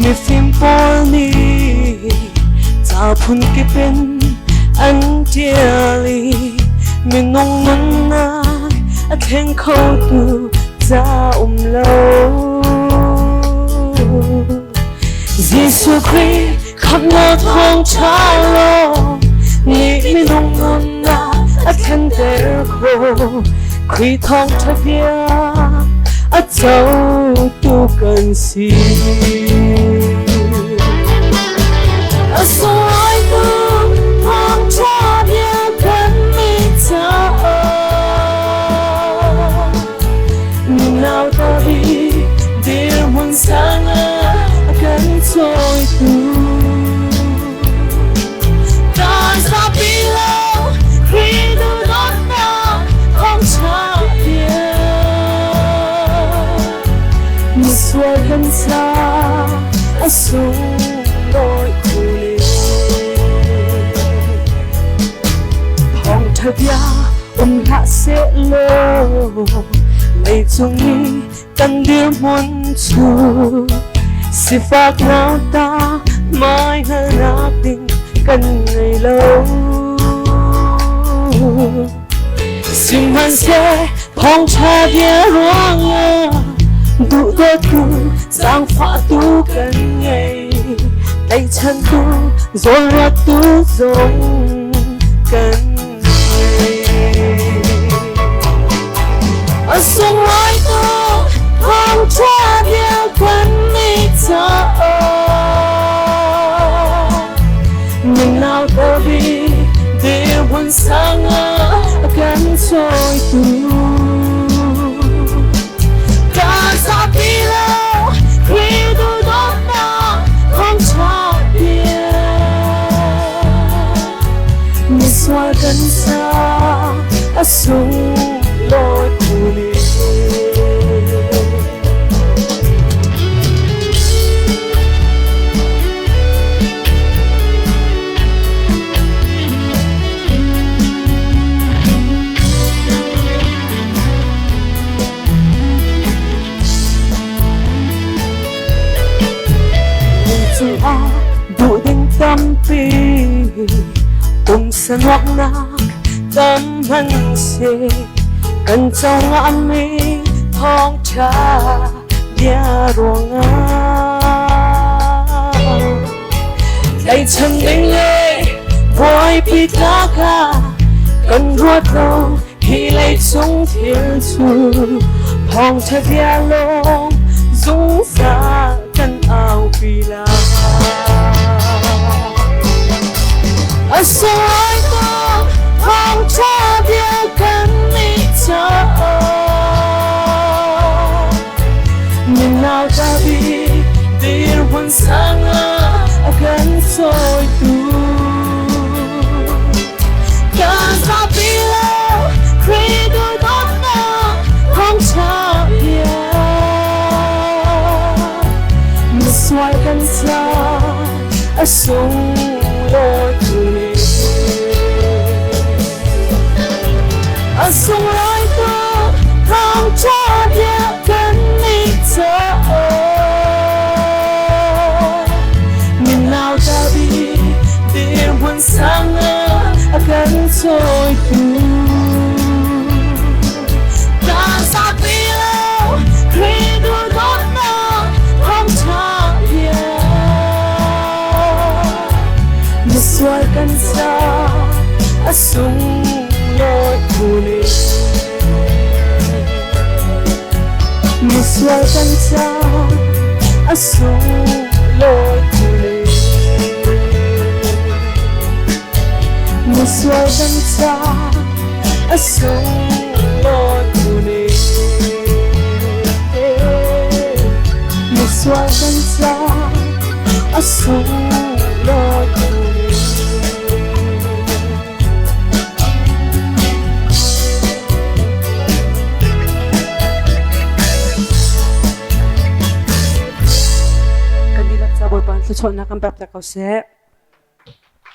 Mifim pawl nih ca phunkip in an ṭial i minung nunnak a thleng khotu ca um lo. Jesuh Khrih khamhnak thawngṭha lawng nih minung nunnak a thlenter khawh. Khrih thawngṭha bia a cotu kan si. A sunglawi tuk thawngṭha bia kan mi caah nunau tabi dirhmun sang ah a kan cawitu. Kan zapi lo Khrih duhdawtnak thawngṭha bia. Misual kan ca a sunglawi khun Thawngṭha bia um hlah sehlaw leicung i kan dirhmun cu sifak nauta mai hngalhnak ding kan ngei lo. Sihmanhseh thawngṭha bia ruangah duhdawtu zaangfahtu kan ngei. Tlaihchantu zawnruattu zong kan ngei. A sunglawi tuk thawngṭha bia kan nih caah Minau tabi dirhmun sang ah a kan cawitu. Kan zapi lo Khrih duhdawtnak thawngṭha bia. Misual kan sa a sunglawi khun e. Cungah duh ding tampi pumsa nuaknak tam hmanhseh kan cungah mi thawngṭha bia ruangah tlaihchan ding le buaipi tlak ah kan ruat lo hi leicung thil cu thawngṭha bia lawng zungzal kan aupi lai. A sunglawi tuk thawngṭha bia kan nih caah Minau tabi dirhmun sang ah a kan cawitu. Kan zapi lo Khrih duhdawtnak thawngṭha bia. Misual kan ca a sunglawi khun A sunglawi tuk thawngṭha bia kan nih caah Minau tabi dirhmun sang ah a kan cawitu. Kan zapi lo Khrih duhdawtnak thawngṭha bia. Misual kan ca a sunglawi khun e. Misual kan ca a sunglawi khun e. Misual kan ca a sunglawi khun e. Misual kan ca a sunglawi khun e. Kan dihlak ca Bawipa thluachuahnak kan pek ko seh.